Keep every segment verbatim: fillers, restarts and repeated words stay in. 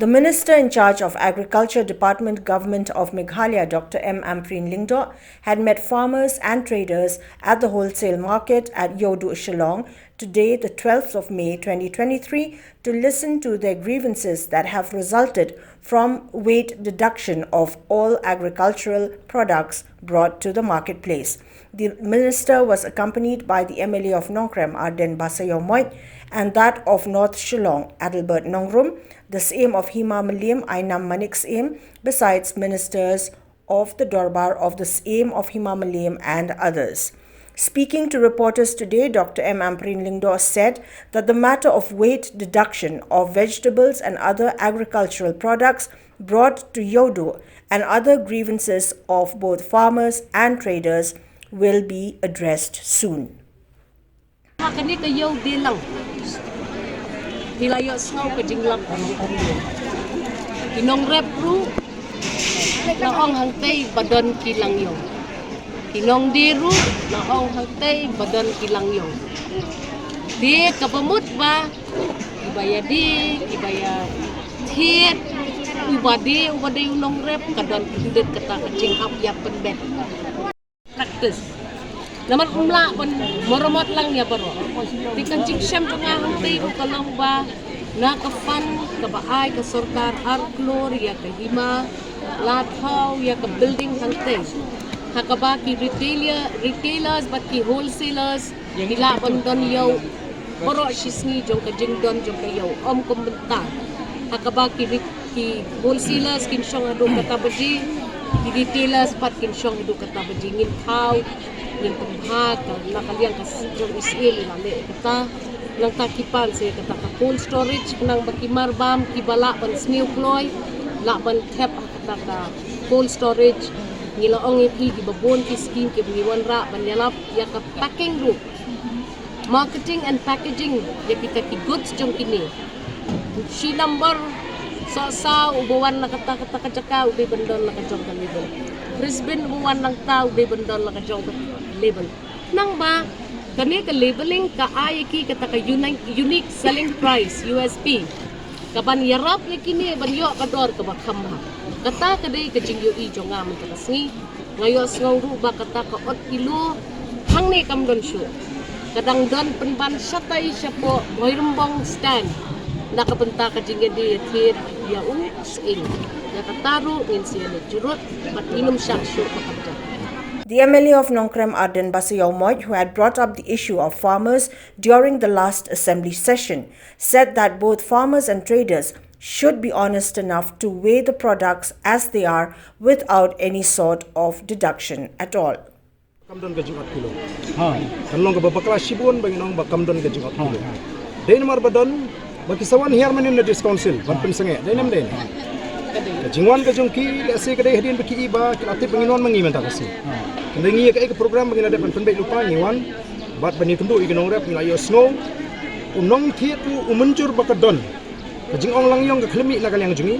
The Minister in charge of Agriculture Department, Government of Meghalaya, Doctor M Ampareen Lyngdoh, had met farmers and traders at the wholesale market at Ïewduh, Shillong, today, the twelfth of May twenty twenty-three, to listen to their grievances that have resulted from weight deduction of all agricultural products brought to the marketplace. The minister was accompanied by the M L A of Nongkrem, Ardent Basaiawmoit, and that of North Shillong, Adelbert Nongrum, the Syiem of Hima Mylliem, Ainam Manik Syiem, besides ministers of the Dorbar of the Syiem of Hima Mylliem and others. Speaking to reporters today, Doctor M Ampareen Lyngdoh said that the matter of weight deduction of vegetables and other agricultural products brought to Ïewduh and other grievances of both farmers and traders will be addressed soon. Ha kane ka ïew de lang, phi la ïohsngew ka jinglap. Ki nongrep ruh la ong hangtei ba don ki lang ïew. Ki nongdie ruh la ong hangtei ba don ki lang ïew. Te kaba mut ba kiba ïadie, kiba ïathied, uba die, uba dei u nongrep, ka don khyndiat kata ka jinghap ïa pynbeit practice. Namar ym lah ban maramot lang ïa baroh. Te ka jingshem jong nga hangtei ruh ka long ba na ka fund kaba ai ka sorkar ar klur ïa ka hima, la thaw ïa ka building hangtei. Ha kaba ki retailer, retailers bad ki wholesalers ki lah ban don ïew baroh shi sngi jong ka jingdon jong ka ïew, ym kum mynta. Ha kaba ki re-, ki wholesalers kin shong haduh kata baje, ki retailers pat kin shong haduh kata baje. Ngin thaw, ngin pynbha ka, na ka liang ka s-, jong i syiem i la leh kata. Nangta ki pan sa ïa kata ka cold storage, khnang ba ki marbam kiba lah ban sniew kloi lah ban thep ha kata ka cold storage. Ngi la ong ïa phi kiba bun ki skim kiba ngi wanrah ban ïalap ïa ka packing ruh, marketing and packaging ïa kita ki goods jong kine. Shi number, sohsaw uba wan na kata kata ka jaka u dei ban don la ka jong ka label. Frisbin uba wan nangta u dei ban don la ka jong ka label. Nangba kane ka labeling ka ai ïa ki kata ka unique, unique selling price, U S P, kaban ïarap ïa kine ban ïoh ka dor kaba kham bha. Kata ka dei ka jingïohi jong nga mynta ka sngi. Nga ïohsngew ruh ba kata ka ot kilo hangne kam don shuh. Ka dang don pynban shatai shapoh Bhoirymbong stand na ka bynta ka jingïadie ïathied ïa u sying. Ïa kata ruh ngin sa ïaleh jurut bad ngin ym shah shuh ba kam don. The M L A of Nongkrem, Ardent Basaiawmoit, who had brought up the issue of farmers during the last assembly session, said that both farmers and traders should be honest enough to weigh the products as they are without any sort of deduction at all. Kam don ka jingot kilo. Ha. Kan long kaba bakla shibun ba ngin ong ba kam don ka jingot kilo. Dei namar ba don ba ki sa wan hiar mynnin na District Council ban pynsangeh. Dei ne ym dei. Ka jingwan ka jong ki lehse ka dei hadien ba ki i ba ki la tip ba ngin wan ma ngi mynta ka sngi. Hynrei ngi ïa kaei ka program ba ngi la dep ban pynbeit lypa ngi wan bad ban ïakynduh ïa ki nongrep ngi la ïohsngew. U nongthied u mynjur ba ka don ka jingong lang ïong ka khlem mih na ka liang jong ngi.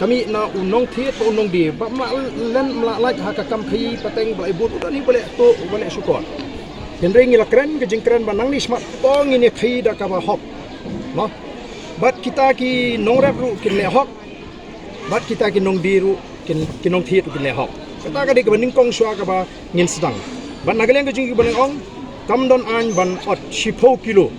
Ka mih na u nongthied bad u nongdie ba ym lah len ym lah lait ha ka kam khaïi pateng ba la i bud u don hi ba leh tuh u ba leh shukor. Hynrei ngi la kren ka jingkren ba nangne shakhmat to ngin ïa khaïi da kaba hok. Noh. Bad kita ki nongrep ruh kin leh hok. Bad kita ki nongdie ruh kin, ki nongthied ruh kin leh hok. Kata ka dei kaba nyngkong shuwa kaba ngin sdang. Bad na ka liang ka jong ki ba ngi ong kam don aiñ ban ot shiphew kilo.